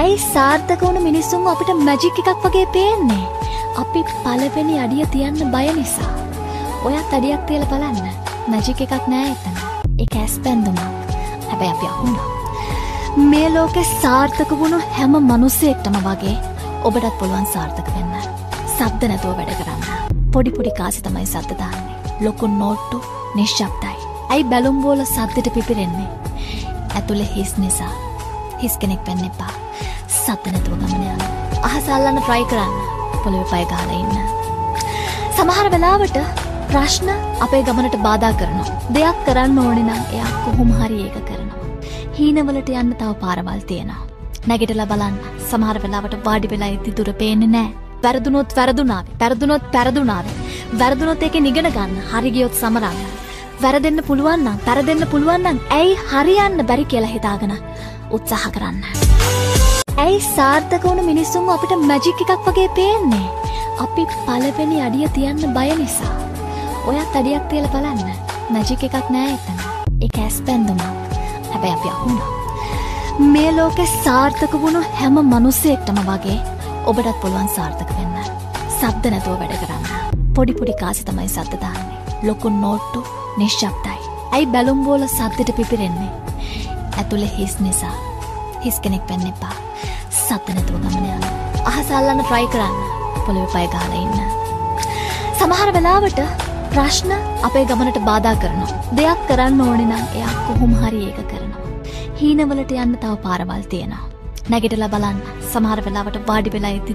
ඇයි සාර්ථක වුණු මිනිස්සුන්ව අපිට මැජික් එකක් වගේ පේන්නේ? අපි පළවෙනි අඩිය තියන්න බය නිසා. ඔයත් අඩියක් තියලා බලන්න. මැජික් එකක් නෑ එතන. ඒක ඇස් බැඳුමක්. හැබැයි අපි අහුණා. මේ ලෝකෙ සාර්ථක වුණු හැම මිනිසෙක්ටම වගේ ඔබටත් පුළුවන් සාර්ථක වෙන්න. සද්ද නැතුව වැඩ කරන්න. පොඩි පොඩි කාසි තමයි සද්ද දාන්නේ. ලොකු නෝට්ටු නිශ්ශබ්දයි. ඇයි බැලුම් බෝල සද්දෙට පිපිරෙන්නේ? ඇතුලේ හිස් නිසා. හිස් කෙනෙක් වෙන්න එපා. සද්ද නැතුව ගමන යන්න. අහස අල්ලන්න try කරන්න. පොළවේ පය ගහලා ඉන්න. සමහර වෙලාවට ප්‍රශ්න අපේ ගමනට බාධා කරනවා. දෙයක් කරන්න ඕනේ නම් එයා කොහොම හරි ඒක කරනවා. හීනවලට යන්න තව පාරවල් තියෙනවා. නැගිටලා බලන්න. සමහර වෙලාවට වාඩි වෙලා ඉද්දි දුර පේන්නේ නෑ. වැරදුනොත් වැරදුනාවේ. වැරදුනොත් පෙරදුනාවේ. වැරදුනොත් ඒකෙන් ඉගෙන ගන්න. හරි ගියොත් සමරන්න. වැරදෙන්න පුළුවන් නම්, පෙරදෙන්න පුළුවන් නම් ඇයි හරියන්න බැරි කියලා හිතාගෙන උත්සාහ කරන්න. ඇයි සාර්ථක වුණු මිනිස්සුන්ව අපිට මැජික් එකක් වගේ පේන්නේ? අපි පළවෙනි අඩිය තියන්න බය නිසා. ඔයත් අඩියක් තියලා බලන්න. මැජික් එකක් නෑ එතන. ඒක ඇස් බැඳුමක්. හැබැයි අපි අහුණා. මේ ලෝකෙ සාර්ථක වුණු හැම මිනිසෙක්ටම වගේ ඔබටත් පුළුවන් සාර්ථක වෙන්න. සද්ද නැතුව වැඩ කරන්න. පොඩි පොඩි කාසි තමයි සද්ද දාන්නේ. ලොකු නෝට්ටු නිශ්ශබ්දයි. ඇයි බැලුම් බෝල සද්දෙට පිපිරෙන්නේ? ඇතුලේ හිස් නිසා. හිස් කෙනෙක් වෙන්න එපා. සද්ද නැතුව ගමන යන්න. අහස අල්ලන්න try කරන්න. පොළවේ පය ගහලා ඉන්න. සමහර වෙලාවට ප්‍රශ්න අපේ ගමනට බාධා කරනවා. දෙයක් කරන්න ඕනේ නම් එයා කොහොම හරි ඒක කරනවා. හීනවලට යන්න තව පාරවල් තියෙනවා. නැගිටලා බලන්න. සමහර වෙලාවට වාඩි වෙලා ඉද්දි